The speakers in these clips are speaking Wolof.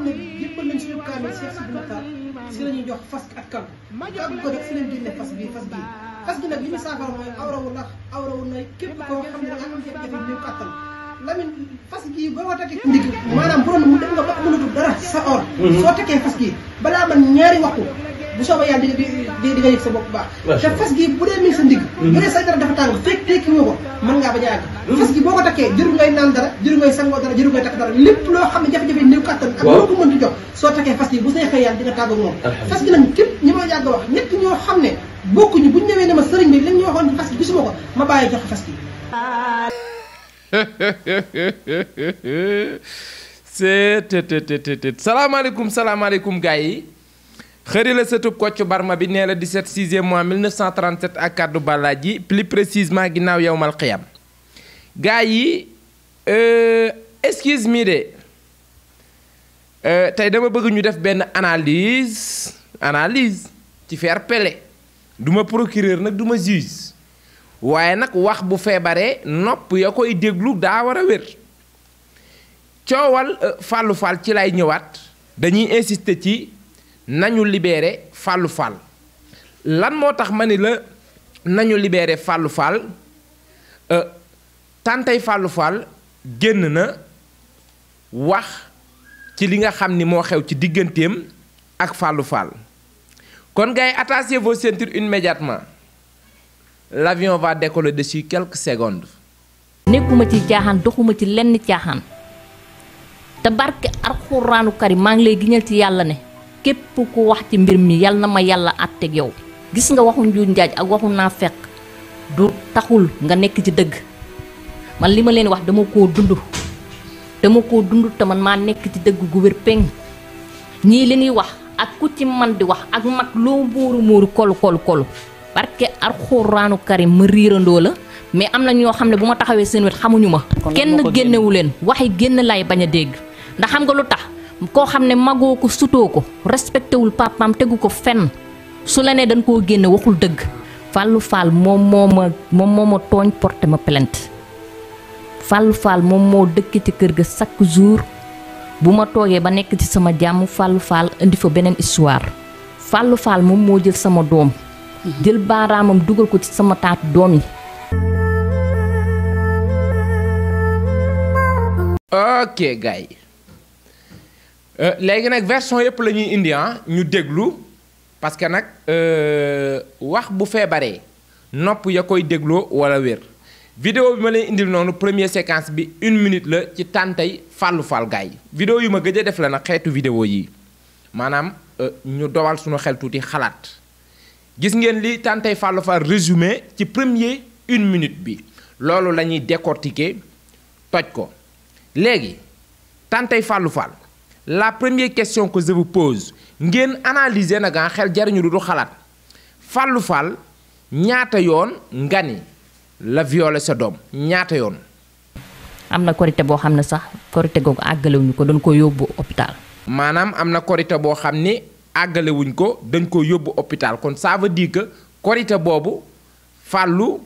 xam ne jébbal nañ suñu kaamil Cheikh Sidi Mokhtar si la ñuy jox fas ak kàggu kàggu ko rek si lañ génne fas gi fas gi nag li ñu saafara mooy awrawu na képp koo xam ne da nga am jafe-jafe néew kàttan Lamine fas gi boo ko takkee ndig maanaam bu doon mu dem nga ba mënatul dara sa or soo takkee fas gi balaa man ñaari waxtu bu soobee yàlla di nga yëg sa bopp baax te fas gi bu dee mi sa ndig bu dee say dara dafa tàng fekk tekki woo ko mën ngaa bañ a àgg fas gi boo ko takkee jëru ngay naan dara jëru ngay sangoo dara jëru ngay takk dara lépp loo xam ne jafe-jafe néew kàttan ak loo ko mënti jox soo takkee fas gi bu neexee yàlla di nga tàgg moom fas gi nag képp ñi ma yàgg wax ñett ñoo xam ne bokkuñu buñ ñëwee ne ma sëriñ bi lañ ñu waxoon ci fas gi gisuma ko ma bàyyi jox fas gi salaamaaleykum gars yi xëri la sëtub Kocc Barma bi nee la 17 6e mois 1937 ak kàddu Balaaji plus précisément ginnaaw yowmal xiyam gars yi excuse me de tey dama bëgg ñu def benn analyse ci fair play du ma procureur nag du ma juge waaye nag wax bu feebaree nopp ya koy déglu daa war a wér coowal Fallou Fall ci lay ñëwaat dañuy insister ci nañu libéré Fallou Fall lan moo tax ma ni la nañu libéré Fallou Fall tantay Fallou Fall génn na wax ci li nga xam ni moo xew ci digganteem ak Fallou Fall kon gars yi attachez vos ceintures immédiatement l'avion va décoller dessus quelques secondes. nekkuma ci caaxaan doxuma ci lenn caaxaan te barke alxuraanu karim maa ngi lay giñal ci yàlla ne képp ku wax ci mbir mi yàlla na ma yàlla àtteeg yow. gis nga waxu njuuj njaaj ak waxu naa fekk du taxul nga nekk ci dëgg man li ma leen wax dama koo dund te man maa nekk ci dëgg gu wér peng ñii li ñuy wax ak ku ci man di wax ak mag loo muuru kolu barke alxuraanu karim ma riirandoo la mais am na ñoo xam ne bu ma taxawee seen wet xamuñu ma kenn génnewu leen waxi génn lay bañ a dégg ndax xam nga lu tax koo xam ne magoo ko sutoo ko respecté wul papaam tegu ko fenn su la nee dañ koo génne waxul dëgg Fallou Fall moom moo ma tooñ porté ma plainte Fallou Fall moom moo dëkk ci kër ga chaque jour bu ma toogee ba nekk ci sama jàmm Fallou Fall indi fa beneen histoire Fallou Fall moom moo jël sama doom jël baaraamam dugal ko ci sama taatu doom yi. ok gars yi léegi nag version yëpp la ñuy indi ñu déglu parce que nag wax bu feebaree nopp ya koy dégloo wala wér vidéo bi ma leen indil noonu première séquence bi 1 minute la ci tàntay Fallou Fall gars yi vidéo yu ma gëj a def la nag xeetu vidéo yi maanaam ñu dowal suñu xel tuuti xalaat gis ngeen li tàntay Fallou Fall résumé ci premier 1 minute bi loolu la ñuy décortiquer toj ko léegi tàntay Fallou Fall la première question que je vous pose ngeen analyser nag xel jariñu du xalaat Fallou Fall ñaata yoon nga ni la violé sa doom ñaata yoon. am na korité boo xam ne sax korité googu àggalewuñu ko dañ ko yóbbu hôpital. maanaam am na korité boo xam ni àggalewuñ ko dañ ko yóbbu hôpital kon ça veut dire que korité boobu Fallou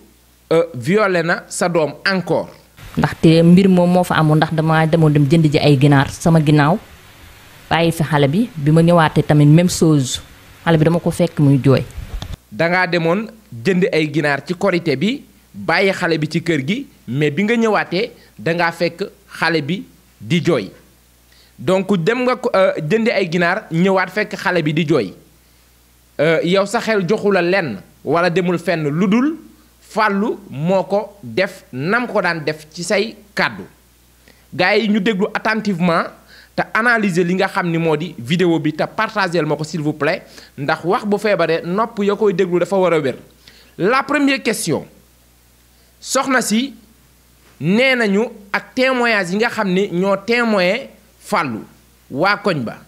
violé na sa doom encore. ndaxte mbir moom moo fa amoon ndax dama demoon dem jënd ji ay ginaar sama ginnaaw bàyyi fi xale bi bi ma ñëwaatee tamit même chose xale bi dama ko fekk muy jooy. dangaa demoon jënd ay ginaar ci korité bi bàyyi xale bi ci kër gi mais bi nga ñëwaatee dangaa fekk xale bi di jooy donc dem nga jëndi ay ginaar ñëwaat fekk xale bi di jooy yow sa xel joxu la lenn wala demul fenn lu dul Fallou moo ko def nam ko daan def ci say kàddu gars yi ñu déglu attentivement te analyser li nga xam ni moo di vidéo bi te partagel ma ko s'il vous plaît ndax wax bu feebaree nopp ya koy déglu dafa war a wér. La première question soxna si nee nañu ak témoignage yi nga xam ni ñoo témoigné Fallou waa koñ ba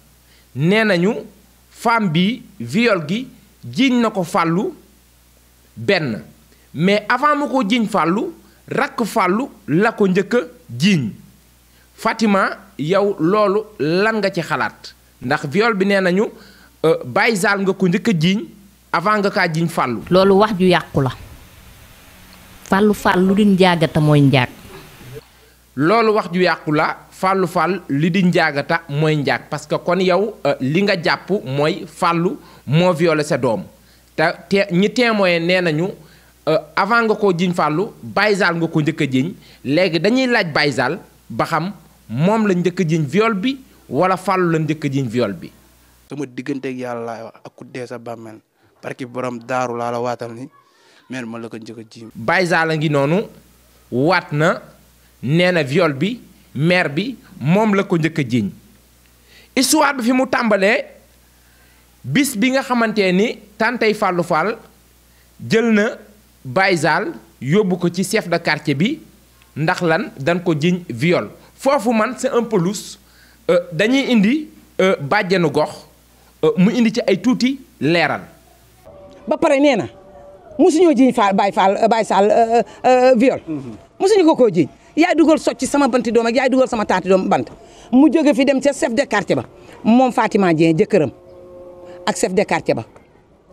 nee nañu femme bi viol gi jiiñ na ko Fallou benn mais avant ma ko jiiñ Fallou rakk Fallou la ko njëkk a jiiñ Fatima yow loolu lan nga ci xalaat ndax viol bi nee nañu Baye Zal nga ko njëkk a jiiñ avant nga kaa jiiñ Fallou. loolu wax ju yàqu la Fallou Fall lu di njaagata mooy njaag. loolu wax ju yàqu la Fallou Fall li di njaagata mooy njaag parce que kon yow li nga jàpp mooy Fallou moo violé sa doom te ñi témoin nee nañu avant nga koo jiñ Fallou Baye Zal nga ko njëkk a jiñ léegi dañuy laaj Baye Zal ba xam moom la njëkk a jiñ viol bi wala Fallou la njëkk a jiñ viol bi. sama digganteeg yàlla laay wax ak ku dee sa bàmmeel parce que borom daaru laa la waatal ni mère ma la ko njëkk a jiñ. Baye Zal a ngi noonu waat na nee na viol bi mère bi moom la ko njëkk a jiñ histoire bi fi mu tàmbalee bis bi nga xamante ni tantey Fallou Fall jël na Baye Zal yóbbu ko ci chef de quartier bi ndax lan dañ ko jiñ viol foofu man c'est un peu louche dañuy indi bàjjenu gox mu indi ci ay tuuti leeral. ba pare nee na mosuñoo jiñ Baye Zal viol mosuñu ko koo jiñ yaay dugal socc sama banti doom ak yaay dugal sama taati doom bant mu jóge fi dem ca chef de quartier ba moom Fatima Dieng jëkkëram ak chef de quartier ba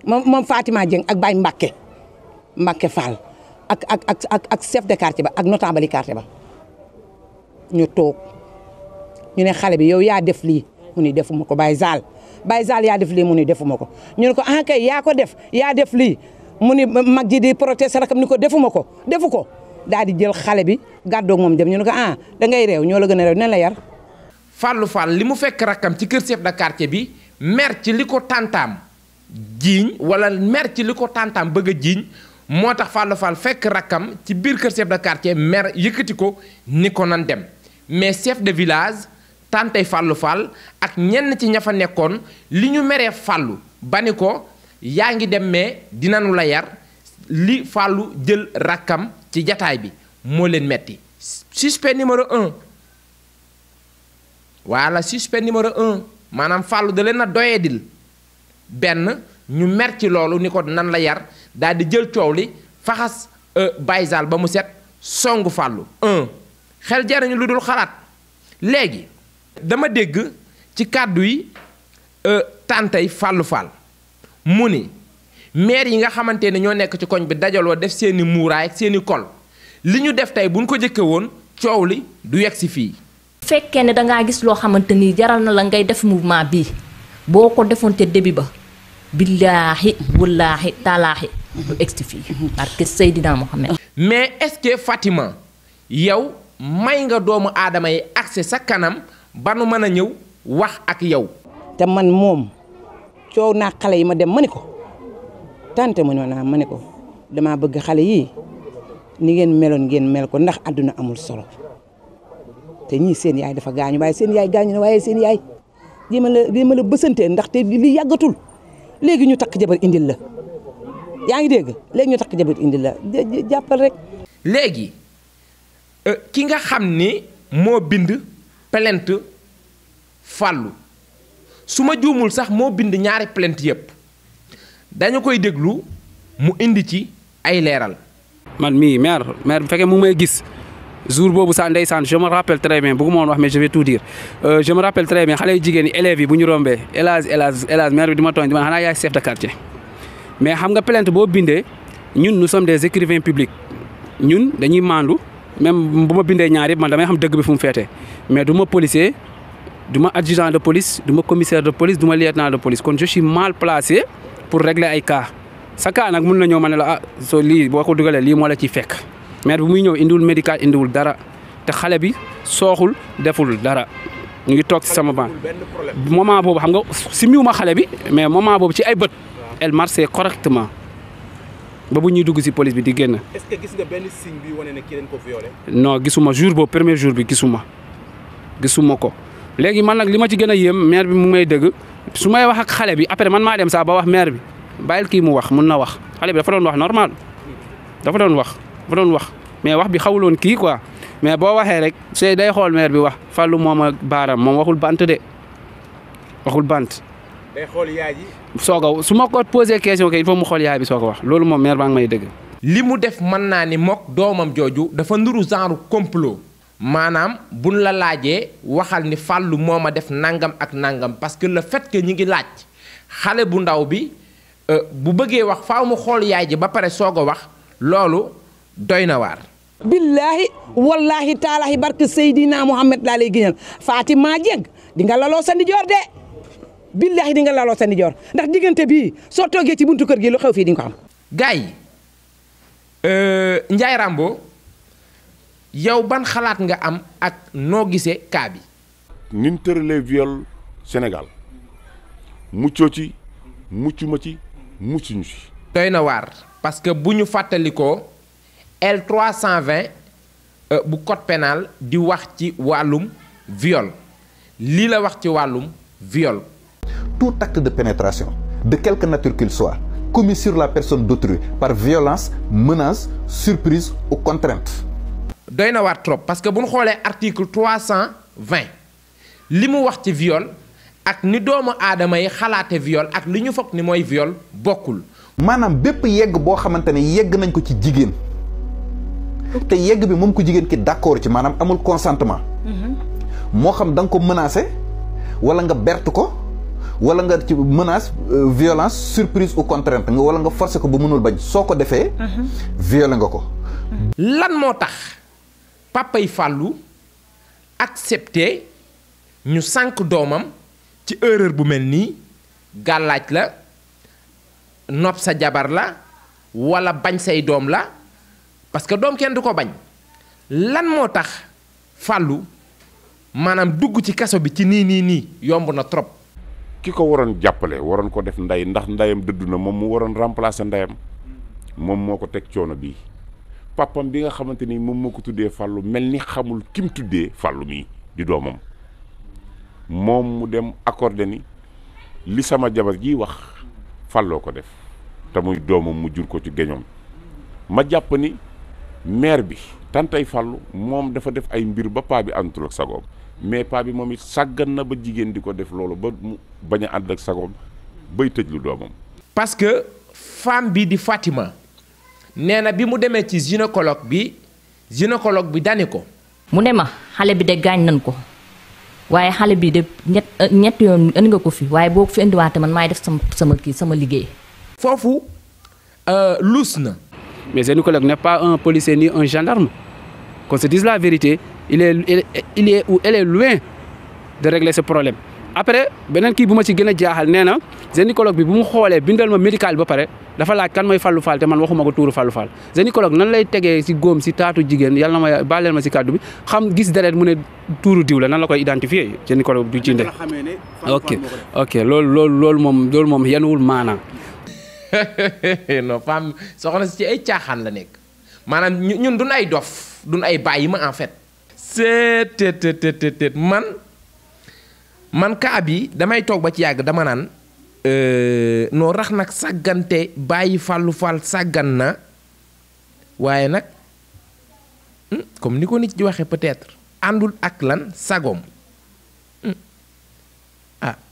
moom Fatima Dieng ak Baye Mbacke Fall ak chef de quartier ba ak notable yi quartier ba ñu toog ñu ne xale bi yow yaa def lii mu ni defuma ko Baye Zal yaa def lii mu ni defuma ko ñu ne ko ah kay yaa ko def yaa def lii mu ni mag ji di protester rakam ni ko defu ko daal di jël xale bi gàddoog moom dem ñu ne ko ah da ngay réew ñoo la gën a réew ne la yar. Fallou Fall li mu fekk rakkam ci kër chef de quartier bi mer ci li ko tàntaam jiiñ wala mer ci li ko tàntaam bëgg a jiiñ moo tax Fallou Fall fekk rakkam ci biir kër chef de quartier mer yëkkati ko ni ko nan dem mais chef de village tàntey Fallou Fall ak ñenn ci ña fa nekkoon li ñu meree Fallou ba ni ko yaa ngi dem mais dinañu la yar li Fallou jël rakkam ci jataay bi moo leen metti suspect numéro 1 voilà suspect numéro 1 maanaam Fallou da leen a doyedil benn ñu mer ci loolu ni ko nan la yar daal di jël coow li faxas Baye Zal ba mu set songu Fallou xel jariñu lu dul xalaat léegi dama dégg ci kàddu yi tàntey Fallou Fall mu ni maire yi nga xamante ne ñoo nekk ci koñ bi dajaloo def seeni muuraay ak seeni kol li ñu def tey buñ ko jëkke woon coow li du yegg si fii. fekkee ne dangaa gis loo xamante ni jaral na la ngay def mouvement bii boo ko defoon te début ba billaahi wallaahi taalaahi du egg si fii parce que Seydina Mohamed. mais est-ce que Fatima yow may nga doomu aadama yi accès sa kanam ba nu mën a ñëw wax ak yow. te man moom coow naa xale yi ma dem ma ni ko tante ma ne ko damaa bëgg xale yii ni ngeen meloon ngeen mel ko ndax àdduna amul solo te ñii seen yaay dafa gaañu waaye seen yaay gaañu na waaye seen yaay jéem a la bësantee ndaxte li yàggatul léegi ñu takk jabar indil la yaa ngi dégg léegi ñu takk jabar indil la jàppal rek. léegi ki nga xam ni moo bind plainte Fallou su ma juumul sax moo bind ñaari plainte yépp dañu koy déglu mu indi ci ay leeral. man mii maire bu fekkee mu may gis jour boobu sax ndeysaan je me rappelle très bien bëgguma woon wax mais je vais tout dire je me rappelle très bien xale yu jigéen yi élèves yi bu ñu rombee élage maire bi di ma tooñ di ma xanaa yaay chef de quartier mais xam nga plainte boo bindee ñun nous sommes des écrivains publics ñun dañuy maandu même bu ma bindee ñaar yëpp man damay xam dëgg bi fu mu feetee mais du ma policier du ma adjudant de police du ma commissaire de police du ma lieutenant de police kon je suis mal placé pour régler ay cas sa cas nag mun na ñëw ma ne la ah soo lii boo ko dugalee lii moo la ciy fekk maire bi muy ñëw indiwul médical indiwul dara te xale bi sooxul deful dara ñu ngi toog si sama banc moment boobu xam nga si miwu ma xale bi mais moment boobu ci ay bët elle marchait correctement ba bu ñuy dugg si police bi di génn. est-ce que gis nga benn signe bi wane ne kii leen ko violé. non gisuma jour boobu premier jour bi gisuma ko léegi man nag li ma ci gën a yéem maire bi mu may dëgg su may wax ak xale bi après man maa dem sax ba wax maire bi bàyyil kii mu wax mun na wax xale bi dafa doon wax normal dafa doon wax mais wax bi xawuloon kii quoi mais boo waxee rek c'est day xool maire bi wax Fallou moom ak baaram moom waxul bant de waxul bant. day xool yaay ji. soog a su ma ko posé question kay il faut mu xool yaay bi soog a wax loolu moom maire baa ngi may dëgg. li mu def mën naa ni mook doomam jooju dafa nduru genre complot maanaam buñ la laajee waxal ni Fallou moo ma def nangam ak nangam parce que le fait que ñi ngi laaj xale bu ndaw bi bu bëggee wax faaw mu xool yaay ji ba pare soog a wax loolu doy na waar. billahi wallahi taalahi barke Seydina Mohamed laa lay gëñal Fatima Dieng di nga laloo sa ndijoor de billahi di nga laloo sa ndijoor ndax diggante bii soo toogee ci buntu kër gi lu xew fii di nga ko xam. gars yi Ndiaye Rambo yow ban xalaat nga am ak noo gisee cas bi. ni ñu tëralee viol Sénégal muccoo ci muccuma ci muccuñu ci. doy na waar parce que bu ñu fàttalikoo L320 bu code pénal di wax ci wàllum viol lii la wax ci wàllum viol. Tout acte de pénétration de quelque nature qu'il soit commis sur la personne d'autrui par violence, menace, surprise ou contrainte. doy na waar trop parce que bu ñu xoolee article 320 li mu wax ci viol ak ni doomu aadama yi xalaate viol ak li ñu foog ni mooy viol bokkul. maanaam bépp yegg boo xamante ne yegg nañ ko ci jigéen te yegg bi moom ko jigéen ki d'accord ci maanaam amul consentement. moo xam da nga ko menacé wala nga berte ko wala nga ci menace violence surprise ou contrainte nga wala nga forcé ko ba mënul bañ soo ko defee. violé nga ko. lan moo tax papay Fallou accepté ñu sànq doomam ci erreur bu mel nii gàllaaj la nopp sa jabar la wala bañ say doom la parce que doom kenn du ko bañ lan moo tax Fallou maanaam dugg ci kaso bi ci nii yomb na trop. ki ko waroon jàppale waroon ko def ndey ndax ndeyam dëddu na moom mu waroon remplacer ndeyam moom moo ko teg coono bii papam bi nga xamante ni moom moo ko tuddee Fallou mel ni xamul kim tuddee Fallou mii di doomam moom mu dem accordé ni li sama jabar ji wax Falloo ko def te muy doomam mu jur ko ci géñoom ma jàpp ni maire bi tantay Fallou moom dafa def ay mbir ba paa bi àndutul ak sagoom mais paa bi moom it sàggan na ba jigéen di ko def loolu ba mu bañ a ànd ak sagoom bay tëj lu doomam. parce que femme bi di Fatima nee na bi mu demee ci gynécologue bi dani ko. mu ne ma xale bi de gaañ nañ ko waaye xale bi de ñett yoon indi nga ko fi waaye boo ko fi indiwaate man maay def sama liggéey. foofu luus na. mais gynécologue n'est pas un policier ni un gendarme qu'on se dise la vérité il est ou elle est loin de régler ce problème. après beneen kii bu ma ci gën a jaaxal nee na gynécologue bi bu mu xoolee bindal ma médical ba pare dafa laaj kan mooy Fallou Fall te man waxuma ko tuuru Fallou Fall gynécologue nan lay tegee si góom si taatu jigéen yàlla na ma baaleel ma si kàddu bi xam gis deret mu ne tuuru diw la nan la koy identifier gynécologue du ci nde ok loolu moom yenuwul maanaam. non femme soxna si ci ay caaxaan la nekk maanaam ñun duñ ay dof duñ ay bàyyi ma en fait. seet man kaa bi damay toog ba ci yàgg dama naan noo rax nag sàggante bàyyi Fallou Fall sàggan na waaye nag comme ni ko nit di waxee peut-être àndul ak lan sagoom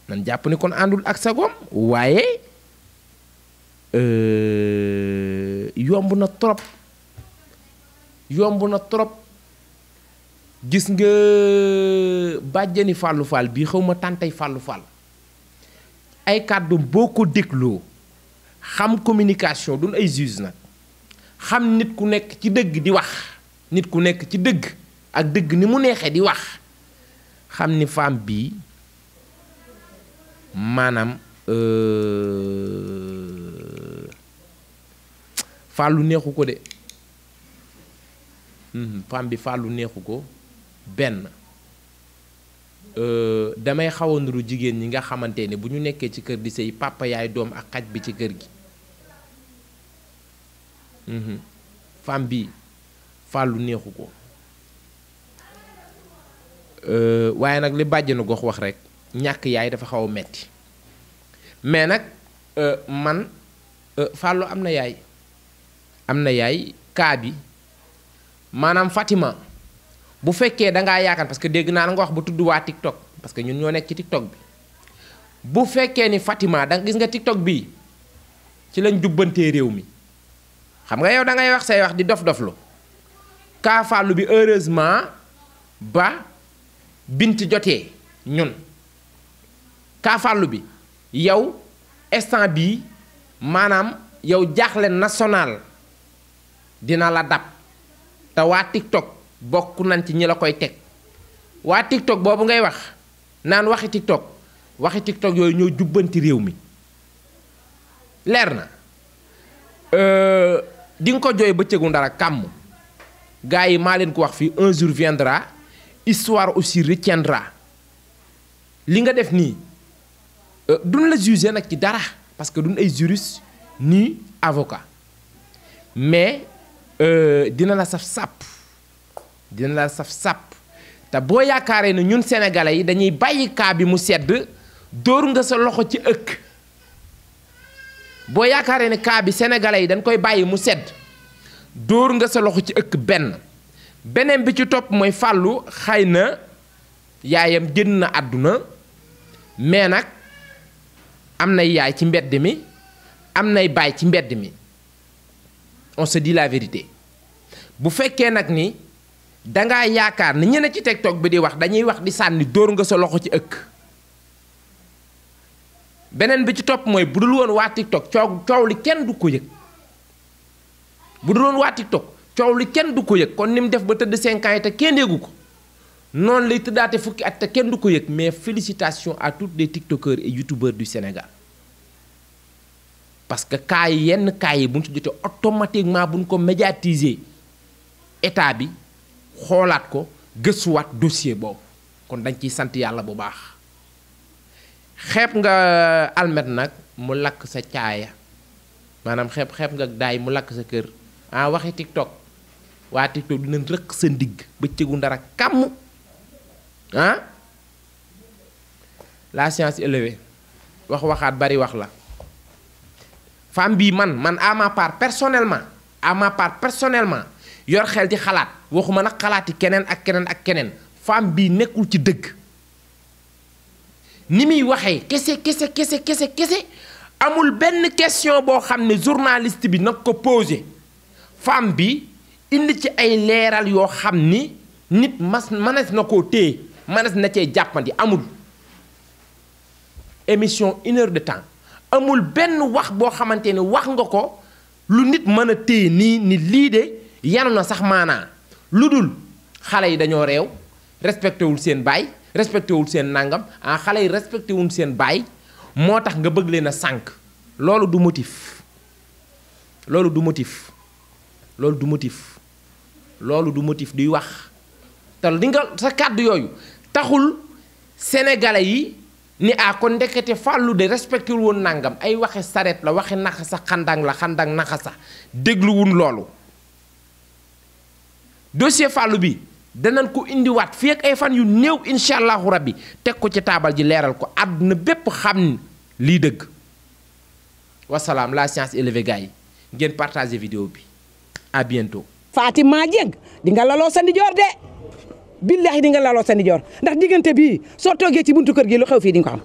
nan jàpp ni kon àndul ak sagoom waaye yomb na trop gis nga bàjjani Fallou Fall bii xaw ma tàntay Fallou Fall ay kàddu boo ko dégloo xam communication duñ ay juge nag xam nit ku nekk ci dëgg di wax nit ku nekk ci dëgg ak dëgg ni mu neexee di wax xam ni femme bii maanaam Fallou neexu ko de femme bi Fallou neexu ko benn damay xaw a nuru jigéen ñi nga xamante ne bu ñu nekkee ci kër di sëy papa yaay doom ak xaj bi ci kër gi femme bi Fallou neexu ko waaye nag li bàjjenu gox wax rek ñàkk yaay dafa xaw a metti mais nag man Fallou am na yaay kaa bi maanaam Fatima bu fekkee dangaa yaakaar parce que dégg naa la nga wax ba tudd waa TikTok parce que ñun ñoo nekk ci TikTok bi bu fekkee ni Fatima da gis nga TikTok bii ci lañ jubbantee réew mi xam nga yow da ngay wax say wax di dof-doflu kaa Fallou bi heureusement ba bint jotee ñun kaa Fallou bi yow instant bii maanaam yow jaaxle national dina la dab te waa TikTok bokk nañ ci ñi la koy teg waa TikTok boobu ngay wax naan waxi TikTok yooyu ñoo jubbanti réew mi leer na di nga ko jooy bëccëgu ndara kàmm gars yi maa leen ko wax fii un jour viendra histoire aussi retiendra li nga def nii duñ la juger nag ci dara parce que duñ ay juriste ni avocat mais dina la saf sàpp te boo yaakaaree ne ñun sénégalais yi dañuy bàyyi kaa bi mu sedd dóor nga sa loxo ci ëkk boo yaakaaree ne kaa bi sénégalais yi dañ koy bàyyi mu sedd dóor nga sa loxo ci ëkk beneen bi ci topp mooy fàllu xëy na yaayam génn na àdduna mais nag am nay yaay ci mbedd mi am nay baay ci mbedd mi on se dit la vérité bu fekkee nag ni dangaa yaakaar ni ñeneen ci TikTok bi di wax dañuy wax di sànni dóor nga sa loxo ci ëkk beneen bi ci topp mooy bu dul woon waa TikTok coow li kenn du ko yëg bu dul woon waa TikTok coow li kenn du ko yëg kon ni mu def ba tëdd 5 ans yi te kenn yëgu ko noonu lay tëddaate fukki at te kenn du ko yëg mais félicitations à tous les tiktokers et youtubeurs du Sénégal parce que yenn cas yi bu ñu ci jotee automatiquement bu ñu ko médiatiser état bi xoolaat ko gëstuwaat dossier boobu kon dañ ciy sant yàlla bu baax xeeb nga almet nag mu lakk sa caaya maanaam xeeb nga daay mu lakk sa kër waxi TikTok waa TikTok dinañ rëq sa ndigg bëccëgu ndara kàmm la science élevée waxaat bari wax la femme bii man à ma part personnellement yor xel di xalaat waxuma nag xalaati keneen ak keneen femme bii nekkul ci dëgg ni muy waxee kese amul benn question boo xam ne journaliste bi nag ko posé femme bi indi ci ay leeral yoo xam ni nit mënees na koo téye mënees na cee jàppandi amul émission 1 heure de temps amul benn wax boo xamante ne wax nga ko lu nit mën a téye nii ni lii de yanu na sax maanaa lu dul xale yi dañoo réew respecté wul seen baay respecté wul seen nangam xale yi respecté wul seen baay moo tax nga bëgg leen a sànq loolu du motif duy wax te li nga sa kàddu yooyu taxul sénégalais yi ni kon ndekete fàllu de respecté wul woon nangam ay waxe saret la waxe naxasa xandang naxasa dégluwun loolu dossier fàllu bi danañ ko indiwaat fii ak ay fan yu néew incha allahu rabbi teg ko ci taabal ji leeral ko àdduna bépp xam ni lii dëgg wasalaam la science élevée gars yi ngeen partagé vidéo bi à bientôt. Fatima Dieng di nga laloo sa ndijoor de billahi di nga laloo sa ndijoor ndax diggante bii soo toogee ci buntu kër gi lu xew fii di nga ko xam